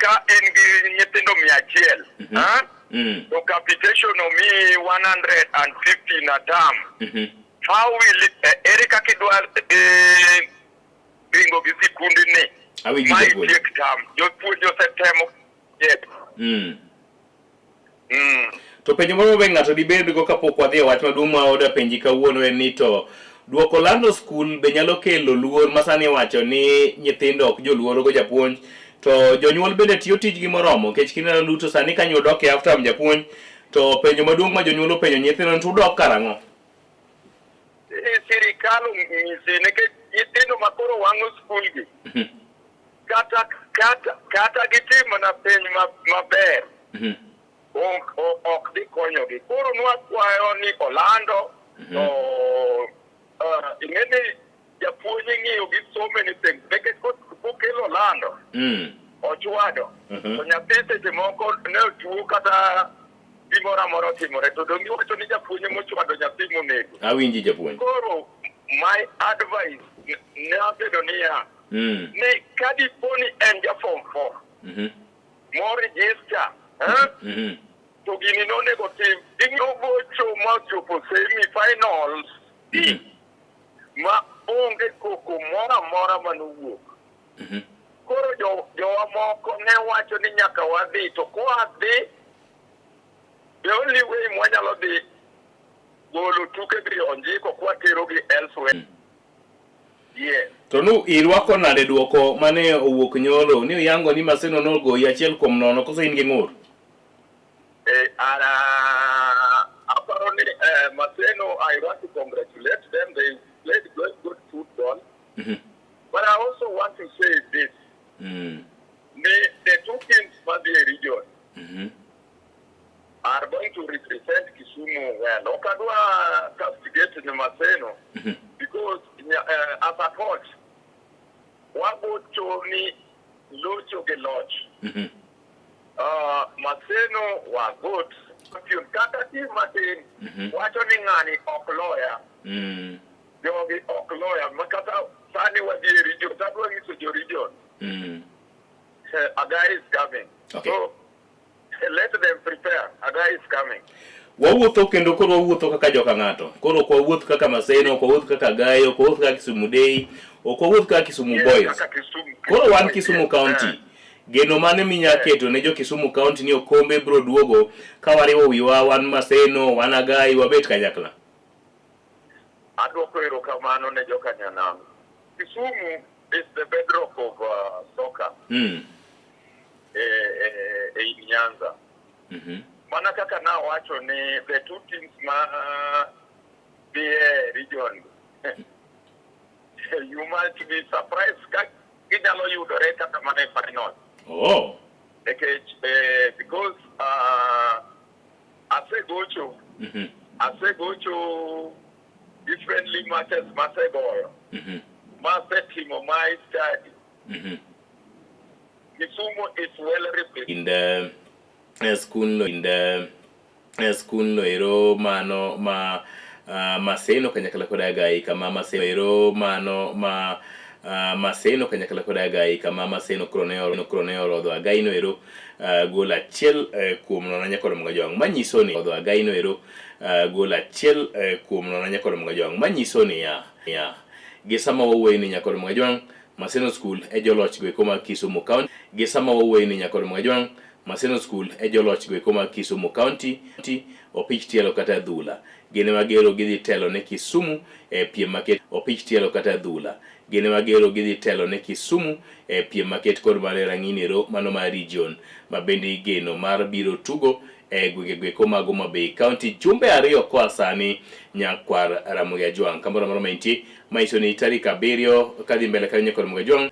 ka in gi nyithindo 100, ah, to capitation omiyi 150 na term, how will ere kaka idwa ringo gi sikundni Awinji, ma japuonj. itiek term? Jopuonj osetemo, yes. To penjo moro be ng'ato dibed go kapok wadhi e wach maduong' ma oda penji kawuono en ni, to duoko lando skul be nyalo kelo luor ma sani iwacho ni nyithindo ok joluoro go japuonj, to jonyuol bende tiyo tijgi moromo? Nikech kineno duto sani ka dok e half term, japuonj, to penjo maduong' ma jonyuol openjo nyithindo ni to udok karang'o? Sirikal ong'isi nikech nyithindo ma koro wang'o skul gi, kata gitim mana penj maber, ok dhi konyogi. Koro nwakwayo ni olando to ing'e ni japuonj ing'iyo gi so many things, nikech kokelo olando ochwado to nyathi seche moko ne otuo kata gimoro amora otimore, to dong' iwacho ni japuonj emochwado nyathi monego. Awinji, japuonj. Koro my advice ne abedo niya, ni ka dipo ni en ja form 4 mo register, eh? To gini nonego tim ginogocho mochopo semi finals ma onge koko moro amora manowuok. Koro jowa moko ne wacho ni nyaka wadhi, to kwadhi, the only way mwanyalo dhi golo tuke gi onjiko kwaterogi elsewhere. Yes. To nu irwako nade duoko mane owuok nyoro ni uyango ni Maseno nogoyi 1-0, koso in gi ng'ur? Aparo ni Maseno, I want to congratulate them. They played good, good football. But I also want to say this. The two teams from the region are going to represent Kisumu well. Ok adwa castigate ni Maseno because as a coach, wagocho ni locho gi loch. Maseno were good. Champion. Kata team matin wacho ni ng'ani ok loya. Jogi ok loya. Ma kata sani wadhi e region. Tadwa nyiso jo region. A guy is coming. So let them prepare. A guy is coming. Wawuotho kendo koro wawuotho kaka joka ng'ato. Koro ok wawuoth kaka Maseno, ok wawuoth kaka Gayo, ok wawuoth kaka Kisumu Day, ok wawuoth kaka Kisumu Boys. Kaka Kisumu. Koro wan Kisumu County. Geno mane minya keto ne jo Kisumu County ni okombe bro duogo ka wariwo wiwa, wan Maseno, wan Agai, wabet kanyakla? Adwoko erokamano ne joka Nyanam. Kisumu is the bedrock of soccer e Nyanza. Mana kaka nawacho ni the two teams ma dhi e region, you might be surprised ka ginyalo yudore kata mana e final. Nikech because asegocho asegocho differently matches masegoyo masetimo my study. Kisumu is well represented. In the skul in the skul no ero mano ma Maseno kanyakla kod Agai, kama Maseno ero mano ma Maseno kanyakla kod Agai, kama Maseno koro ne orodho Agai no ero gol 1-0 nyakoro Mgajwang', manyiso ni orodho Agai no ero gol 1-0 nyakoro Mgajwang', manyiso niya ya gi sama wawuoyo ni, nyakoro Mgajwang', Maseno School e joloch go eko mag Kisumu County. Gi sama wawuoyo ni, nyakoro Mgajwang', Maseno School e joloch go eko mag Kisumu County opich tielo kata adhula. Gin ema gero gidhi telo ne Kisumu e piem maket opich tielo kata adhula. Gin ema gero gidhi telo ne Kisumu e piem maket kod mar rang'iny ero mano mar region, ma bende igeno mar biro tugo e gwenge goeko mag Homa Bay County jumbe 2 koa sani. Nyakwar Ramogi Ajwang', kamoro amora ma intie, manyiso ni tarik 7 kadhi mbele kanyo, nyakwar Ramogi Ajwang'.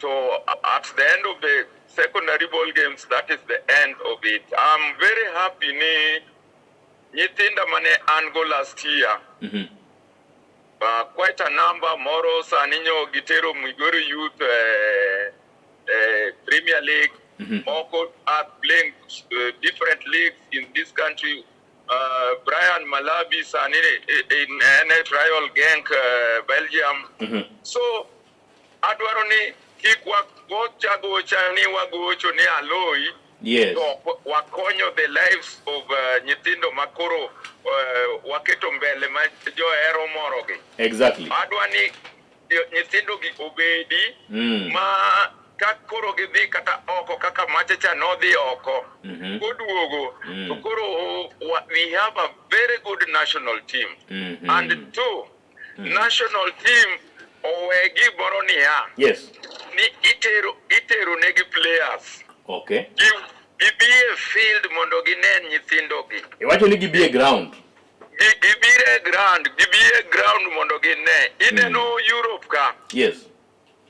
So at the end of the secondary ball games, that is the end of it. I'm very happy ni nyithinda mane an go last year, quite a number moro sani nyo gitero Migori Youth Premier League. Moko are playing different leagues in this country. Brian Malabi sani in en e trial Genk, Belgium. So adwaro ni kik wagocha gocha ni wagocho ni aloyi. Yes. To wakonyo the lives of nyithindo makoro waketo mbele ma johero morogi. Exactly. Adwa ni nyithindo gi obedi ma ka koro gidhi kata oko kaka macha cha nodhi oko koduogo to koro we have a very good national team. And two, national team owe gimoro niya. Yes. Ni itero negi players. Okay. Gibi e field mondo ginen nyithindo gi. Iwacho ni gibi e ground. Gibire ground, gibi e ground mondo gine. Ineno Europe ka. Yes.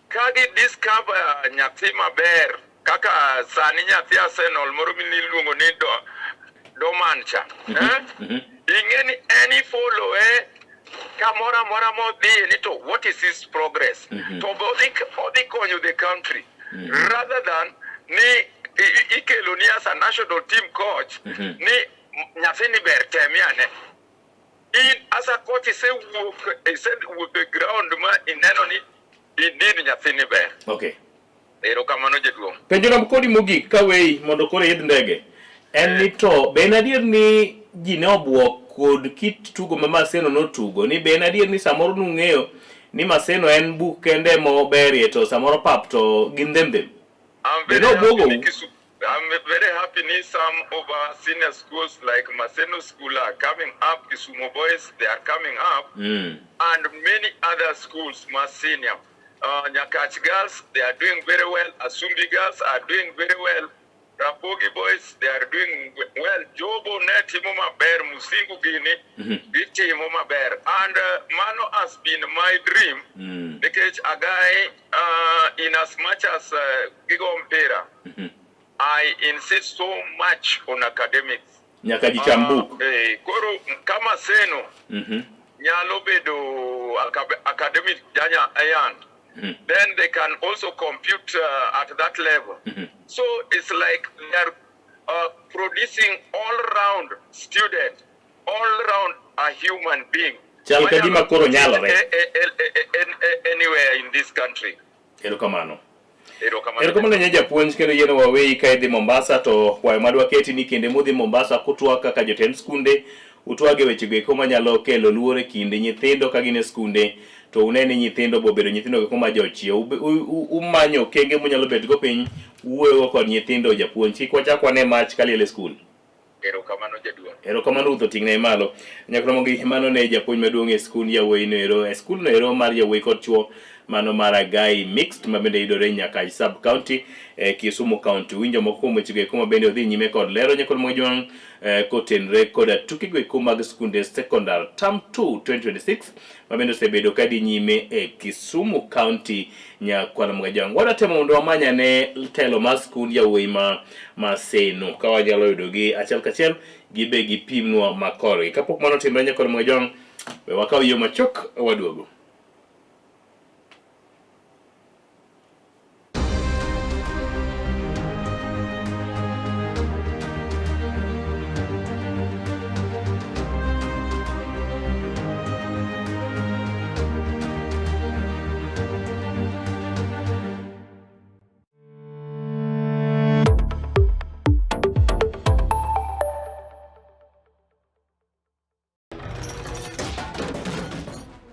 Ka gi discover nyathi maber kaka sani nyathi Arsenal moro miluongo ni Doman cha. Ing'e ni any follow kamoro amora modhiye ni to what is his progress? To be odhi konyo the country rather than ni ikelo ni as a national team coach ni nyathi ni ber temiane. In as a coach isewuok e ground ma ineno ni indeed nyathi ni ber. Okay. Erokamano jaduong'. Penjo na kodi mogik ka weyi mondo koro idh ndege. En ni to be en adier ni ji ne obuok kod kit tugo ma Maseno notugo, ni be en adier ni samoro nung'eyo ni Maseno en buk kende moberie to samoro pap to gin ndhem? I'm Be very happy nobuogo ni u? I'm very happy ni some of our senior schools like Maseno School are coming up, Kisumu Boys, they are coming up, and many other schools, Maseno. Nyakach Girls, they are doing very well. Asumbi Girls are doing very well. Rapogi Boys, they are doing well. Jobo ne timo maber, Musingu gini, gitimo maber. And mano has been my dream, because a guy, in as much as gigo mpira, I insist so much on academics. Nyaka ji cham buk. Koro kama Seno, nyalo bedo academic janya ayan. Then they can also compute at that level. So it's like they are producing all-round student, all-round a human being. Chal ka gima koro nyalore. Anywhere in this country. Erokamano. Erokamano. Erokamano ne japuonj kendo yieno waweyi ka idhi Mombasa to kwayo madwa keti ni kinde mudhi Mombasa kutwak kaka jotend skunde utwage wechego eko manyalo kelo luoro e kind nyithindo ka gin e skunde to une ni nyithindo bobedo nyithindo eko ma jochiew. Umanyo okenge munyalo bet go piny wuoyogo kod nyithindo japuonj kik wachak wane mach kaliel e skul. Erokamano jaduong'. Erokamano ruoth oting'ne malo. Nyakromogi mano ne japuonj maduong' e skund yawuoyi no ero, e skul no ero mar yawuoyi kod chuo mano mar Agai Mixed ma bende yudore Nyakach Sub County e Kisumu County. Winjo moko kuom wechego eko ma bende odhi nyime kod lero Nyakromogi Jwang' kotenre koda tukego eko mag skunde sekondar term 2 2026 ma bende osebedo ka dhi nyime e Kisumu County. Nyakromogi Jwang'. Wadwa temo mondo wamanyane telo mar skund yawuoyi ma Maseno ka wanyalo yudogi achiel kachiel gibe gipimnwa makorgi. Kapok mano otimore Nyakromogi Jwang', we wakaw yo machuok waduogo.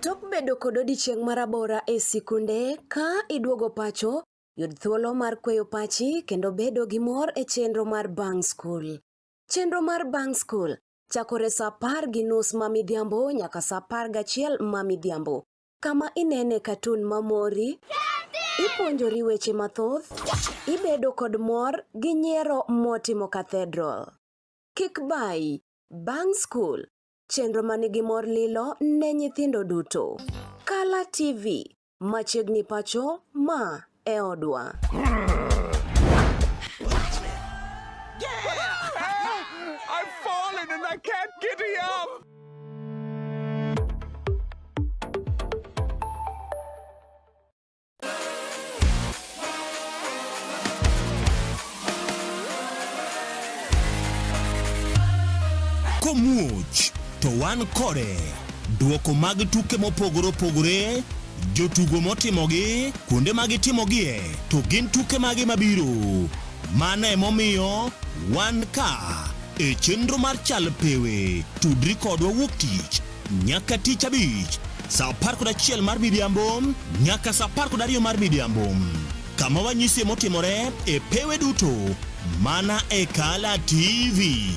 Tok bedo kod odiechieng' marabora e sikunde, ka iduogo pacho, yud thuolo mar kweyo pachi kendo bedo gi mor e chenro mar Bang' School. Chenro mar Bang' School chakore saa 10:30 ma midhiambo nyaka saa 11 ma midhiambo, kama inene katun mamori, ipuonjori weche mathoth, ibedo kod mor gi nyiero motimo cathedral. Kik bayi, Bang' School, chenro manigi mor lilo ne nyithindo duto. Kala TV, machiegni pacho, ma e odwa. I've fallen and I can't get up. Komuoch to wan kode. Duoko mag tuke mopogore opogore. Jotugo motimogi, kuonde ma gitimogie, to gin tuke mage mabiro. Mano emomiyo wan ka e chenro mar Chal Pewe. Tudri kodwa wuok tich nyaka tich abich saa 11 mar midhiambo nyaka saa 12 mar midhiambo kama wanyisie motimore e pewe duto mana e Kala TV.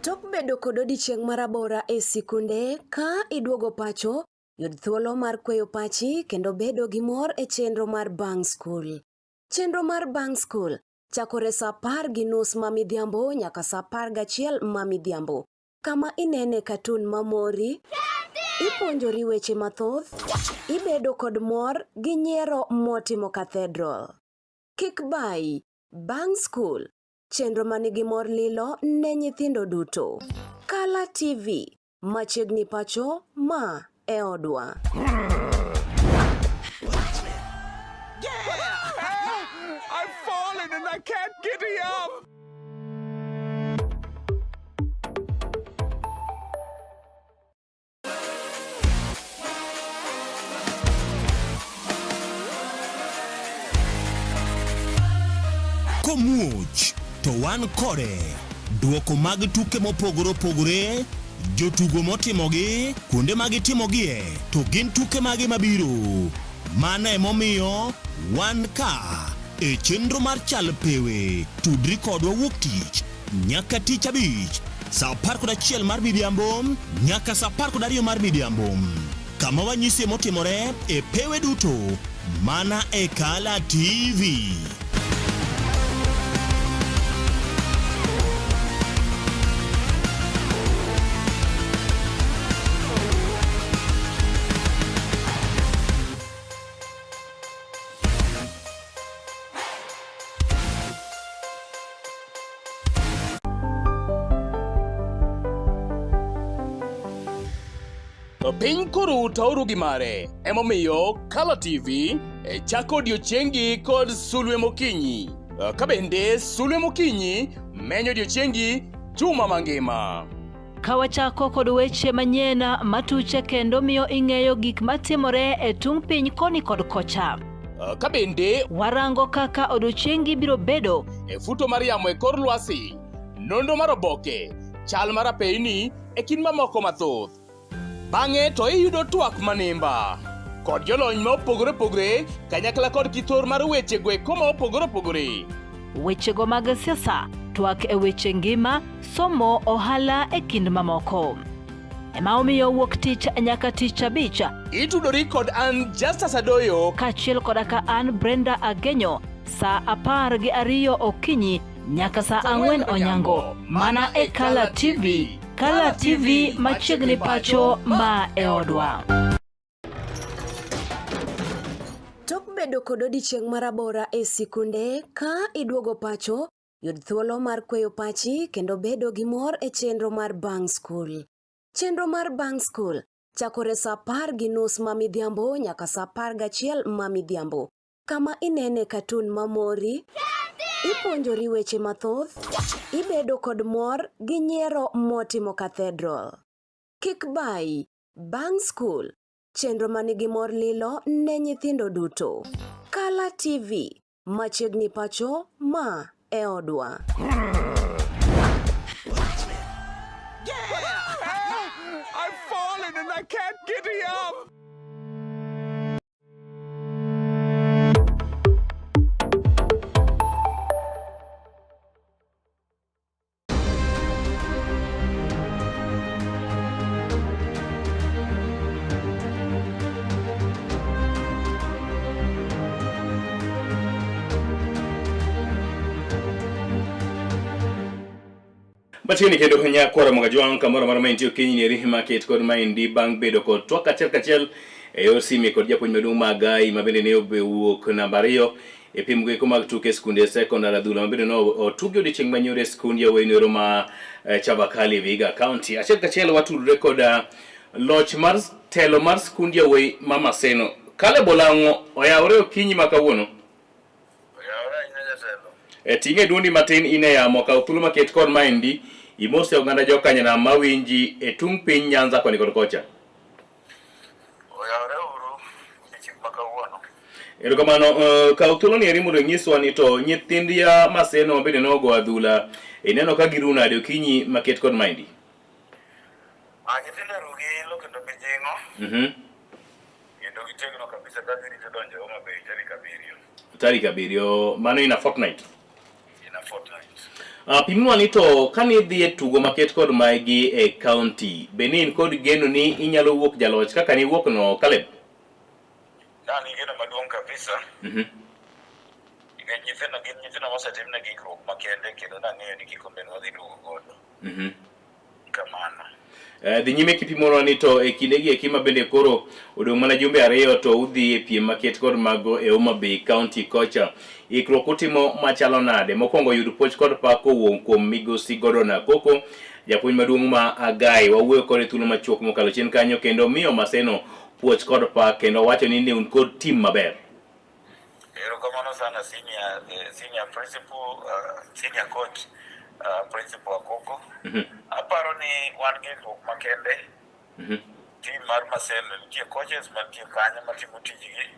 Tok bedo kod odiechieng' marabora e sikunde, ka iduogo pacho, yud thuolo mar kweyo pachi kendo bedo gi mor e chenro mar Bang' Skul. Chenro mar Bang' Skul chakore saa 10:30 ma midhiambo nyaka saa 11 ma midhiambo, kama inene katun mamori, ipuonjori weche mathoth, ibedo kod mor gi nyiero motimo cathedral. Kik bayi, Bang' Skul, chenro manigi mor lilo ne nyithindo duto. Kala TV, machiegni pacho, ma e odwa. I've fallen and I can't giddy up. Komuoch to wan kode. Duoko mag tuke mopogore opogore, jotugo motimogi, kuonde ma gitimogie, to gin tuke mage mabiro. Mano emomiyo wan ka e chenro mar Chal Pewe. Tudri kodwa wuok tich nyaka tich abich saa 11 mar midhiambo nyaka saa 12 mar midhiambo kama wanyisie motimore e pewe duto mana e Kala TV. Piny koro tauru gi mare, emomiyo Kala TV e chako odiechiengi kod sulwe mokinyi. Ka bende sulwe mokinyi menyo odiechiengi juma mangima. Ka wachako kod weche manyien matuche kendo miyo ing'eyo gik matimore e tung' piny koni kod kocha. Ka bende warango kaka odiechiengi biro bedo e futo mar yamo e kor lwasi, nonro mar oboke, chal mar apeyni e kind mamoko mathoth. Bang'e to iyudo twak manimba kod jolony ma opogore opogore kanyakla kod kithor mar weche go eko ma opogore opogore. Wechego mag siasa, twak e weche ngima, somo, ohala e kind mamoko. Ema omiyo wuok tich nyaka tich abich. Itudori kod an Justus Adoyo kaachiel koda ka an Brenda Agenyo saa 12 okinyi nyaka saa 4 onyango mana e Kala TV. Kala TV machiegni pacho ma e odwa. Tok bedo kod odiechieng' marabora e sikunde, ka iduogo pacho, yud thuolo mar kweyo pachi kendo bedo gi mor e chenro mar Bang' Skul. Chenro mar Bang' Skul chakore saa 10:30 ma midhiambo nyaka saa 11 ma midhiambo, kama inene katun mamori, ipuonjori weche mathoth, ibedo kod mor gi nyiero motimo cathedral. Kik bayi, Bang' Skul, chenro manigi mor lilo ne nyithindo duto. Kala TV, machiegni pacho, ma e odwa. I've fallen and I can't giddy up. Machiegni kendo nyakwara Mogajwang' kamoro amora ma intie okinyi ni eri maket kod maendi bang' bedo kod twak achiel kachiel e yor sime kod japuonj maduong' ma Agai ma bende ne owuok namba ariyo e pim goeko mag tuke skunde sekondar adhula ma bende ne otugi odiochieng' manyoro e skund yawuoyi noero ma eh, Chavakali Vihiga County. Achiel kachiel watudore kod ah, loch mar telo mar skund yawuoyi ma Maseno. Caleb Olang'o oyawore okinyi ma kawuono. Oyawore ahinya jatelo. E ting'e duondi matin in e yamo, kaw thuolo maket kod maendi imose oganda jokanyanam mawinji e tung' piny Nyanza koni kod kocha. Oyawore uru odiochieng' ma kawuono. Erokamano, uh, kaw thuolo ni eri mondo inyiswa ni to nyithind ya Maseno ma bende nogo adhula ineno ka giru nade okinyi maket kod maendi? Ah, nyithindo oru gi ilo kendo mijing'o. Mhm. Kendo gitegno kabisa ka girito donjo Homa Bay tarik abiriyo. Tarik abiriyo, mano in a fortnight. In a fortnight. Pimnwa ni to kane idhi e tugo maket kod maegi e county, be ne in kod geno ni inyalo wuok jaloch kaka niwuok no Caleb? Ne an gi geno maduong' kabisa. Nikech nyithindo gin nyithindo mosetimnegi ikruok makende kendo nang'eyo ni kikombe no wadhi duogo godo. Kamano. Eh, dhi nyime kipimonwa ni to e kindegi eki ma bende koro odong' mana jumbe ariyo to udhi e piem maket kod mago e Homa Bay County kocha. Ikruok utimo machalo nade? Mokwongo yud puoch kod pak kowuok kuom Migosi Gordon Akoko, japuonj maduong' ma Agai. Wawuoyo kode thuolo machuok mokalo chien kanyo kendo miyo Maseno puoch kod pak kendo wacho ni ne un kod tim maber. Erokamano sana senior, eh, senior principal, senior coach principal Akoko. Aparo ni wan gi ikruok makende. Team mar Maseno nitie coaches mantie kanyo matimo tijgi.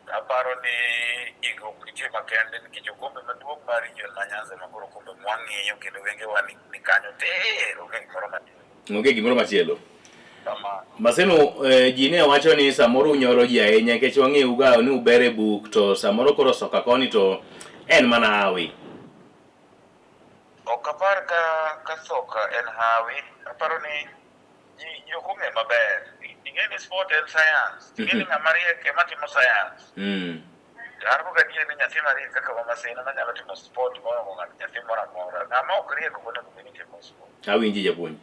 Aparo ni ikruok nitie makende nikech okombe maduong' mar region ma Nyanza ma koro okombe mwang'iyo kendo wengewa ni, ni kanyo tir onge gimoro machielo. Onge gimoro machielo. Kamano. Maseno eh, ji ne wacho ni samoro unyoro ji ahinya nikech wang'eyo ga ni uber e buk to samoro koro soka koni to en mana hawi. Ok apar ka, ka soka en hawi. Aparo ni ji ji ok ong'e maber. Ing'e ni sport en science. Ing'e ni ng'ama riek ema timo science. To an go gadier ni nyathi mariek kaka ma Maseno manyalo timo sport moromo ng'at nyathi moro amora. Ng'ama ok riek ok onego bed ni timo sport. Awinji japuonj.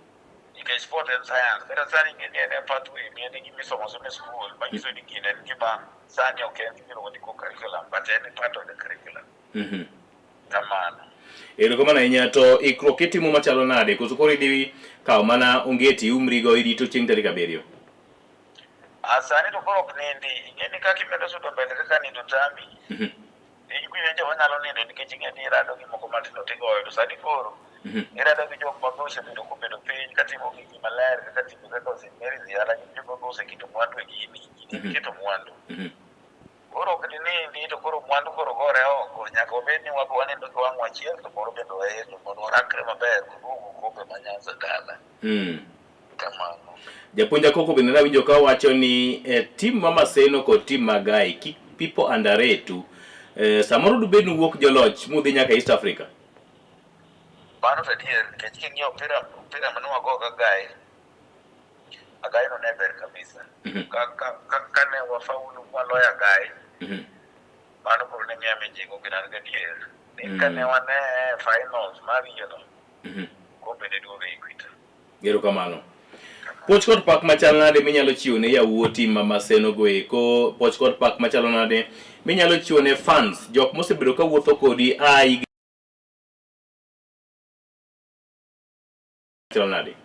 Nikech sport en science. Kata sani ing'e ni en e pathway mi en e gima isomo asoma e school manyiso ni gino en gima sani ok en gima iluongo ni co-curriculum but en part of the curriculum. Kamano. Erokamano ahinya to ikruok itimo machalo nade koso koro idhi kawo mana ongeti iumrigo irito chieng' tarik abiriyo? Ah, sani to koro ok nindi. Ing'e ni kaka imedo sudo mbele kaka nindo tami. Piny kuiwinjo wanyalo nindo nikech ing'e ni irado gi moko matindo tigoyo to sani koro irado gi jok ma be osebedo kobedo piny katimo gigi maler kaka timbe kaka St. Mary's Yala gin joma be oseketo mwandu e gini gini keto mwandu. Koro ok dinindi to koro mwandu koro gore oko nyaka wabed ni wabe wanindo gi wang'wa achiel to moro bende waelo mondo warakre maber waduog okombe ma Nyanza dala. Kamano. Japuonj Akoko bende nawinjo ka wacho ni eh, team ma Maseno kod team ma Gai kik people underrate u. Eh, samoro dubed ni wuok joloch mudhi nyaka East Africa. Mano to adier nikech king'iyo opira opira mane wago ga Gai Agai no ne ber kabisa. Ka ka ka kane wafaulu mwaloyo Agai mano koro ne miya mijing'o kendo an gadier ni kane wane finals mar regional kombe ne duogo Equator. Erokamano. Puoch kod pak machal nade minyalo chiwo ne yawuoti ma Maseno go eko? Puoch kod pak machalo nade minyalo chiwo ne fans, jok mosebedo ka wuotho kodi a higni machalo nade?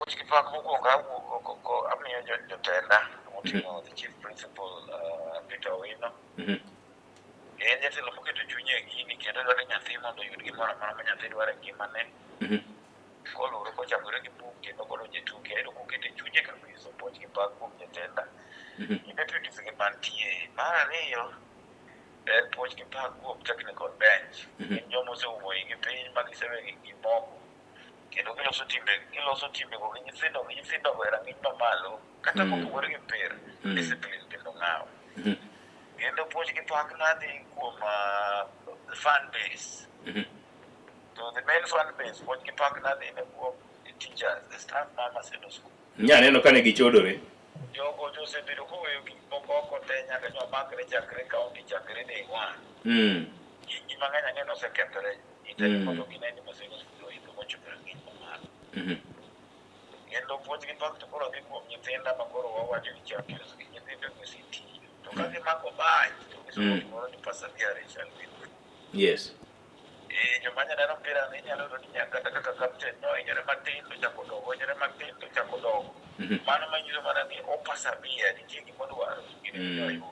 Puoch gi pak mokwongo awuo amiyo jotenda moting'o the chief principal Peter Owino. En jatelo moketo chunye e gini kendo dwaro ni nyathi mondo oyud gimoro amora ma nyathi dwaro e ngimane. Koluwore kochakore gi buk kendo kodonjo e tuke ayudo kokete chunye kabisa puoch gi pak kuom jatenda. Gi deputies gi mantie. Mar ariyo en puoch gi pak kuom technical bench. Gin joma oseumo igi piny ma gisewe gik moko kendo giloso timbe giloso timbego gi nyithindo gi nyithindogo e rang'iny mamalo kata kopogore gi mpira discipline kendo ng'awo. Kendo puoch gi pak nadhi kuom the fan base. To the main fan base puoch gi pak nadhi ne kuom the teachers, the staff mar Maseno School. Nya neno kane gichodore. Jogo to osebedo koweyo gik moko oko te nyaka nyo makre chakre county chakre day one. Ji mang'eny ang'e ni osekethore. Gitemo mondo gine ni Maseno School oidho. Kendo puonj gi pak to koro dhi kuom nyithinda ma koro wawacho ni champions gi nyithindo osetiyo. To ka gimako bach to gisomo gimoro ni perseverance shall win. Eh, joma nyaneno mpira ni inyalo yudo ni nyaka kata kaka captain no hinyore matin to chako dongo, hinyore matin to chako dongo. Mano manyiso mana ni o persevere, nitie gima odwaro, gini oyudo.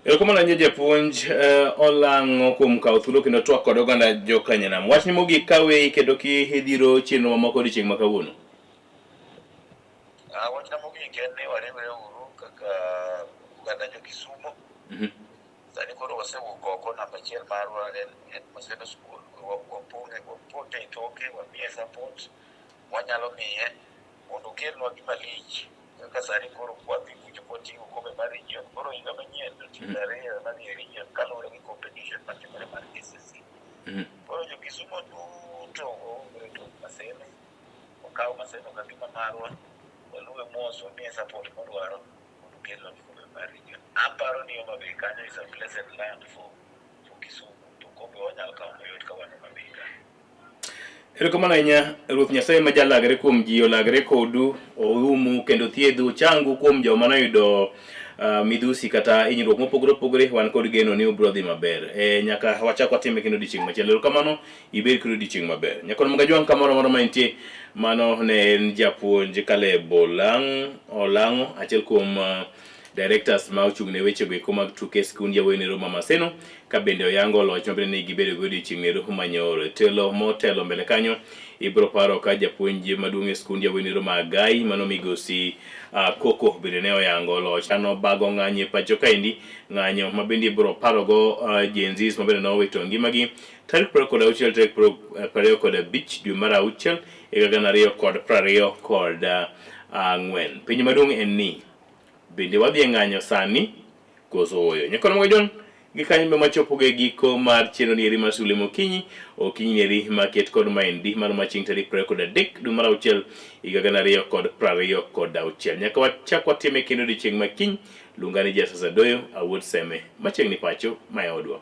Erokamano ahinya japuonj Olang'o kuom kawo thuolo kendo twak kod oganda jokanyanam. Wachni mogik ka weyi kendo kidhiro chenro mamoko odiochieng' ma kawuono. Wachna mogik en ni wariwre uru kaka oganda jo Kisumo. Sani koro wasewuok oko, namba achiel marwa en Maseno School. Waponge, wapote e toke, wamiye support wanyalo miye mondo okelnwa gima lich kaka sani koro kwadhi kucho kwating'o kombe mar region. Koro higa manyien to timbe ariyo madhi e region kaluwore gi competition matimore mar KCSE. Koro jo Kisumo duto waumre tok Maseno, wakaw Maseno ka gima marwa, waluwe mos, wamiye support modwaro mondo okelnwa kikombe mar region. Aparo ni Homa Bay kanyo is a blessed land for Kisumu, to kombe wanyalo kawo mayot ka wan Homa Bay ka. Erokamano ahinya Ruoth Nyasaye ma jalagre kuom ji olagre kodu, oumu kendo thiedhu, changu kuom joma noyudo midhusi kata hinyruok mopogore opogore. Wan kod geno ni ubiro dhi maber. Nyaka wachak watime kendo odiochieng' machielo. Erokamano, ibed kod odiochieng' maber. Nyakono Mgajwang' kamoro amora ma intie, mano ne en japuonj Caleb Olang'o, achiel kuom directors ma ochung' ne weche go eko mag tuke e skund yawuoyi nero ma Maseno, ka bende oyango loch mabende ne gibedo go odiochieng' nero manyoro. Telo motelo mbele kanyo ibiro paro ka japuonj maduong' e skund yawuoyi nero ma Agai, mano migosi Koko, bende ne oyango loch. Ano bago ng'anyo e pacho kaendi, ng'anyo ma bende ibiro parogo Gen Zs ma bende nowito ngimagi tarik 26 tarik 25 dwe mar auchiel higa 2024. Penjo maduong' en ni bende wadhi e ng'anyo sani koso ooyo? Nyakono Mogajwang' gi kanyo be machopo e giko mar chenro ni eri mar Sulwe Mokinyi, okinyi ni eri maket kod maendi mano ma chieng' tarik 23 dwe mar auchiel higa 2026. Nyaka wachak watime kendo odiochieng' ma kiny. Luonga ni Jasasa Doyo, awuod Seme, machiegni pacho ma e odwa.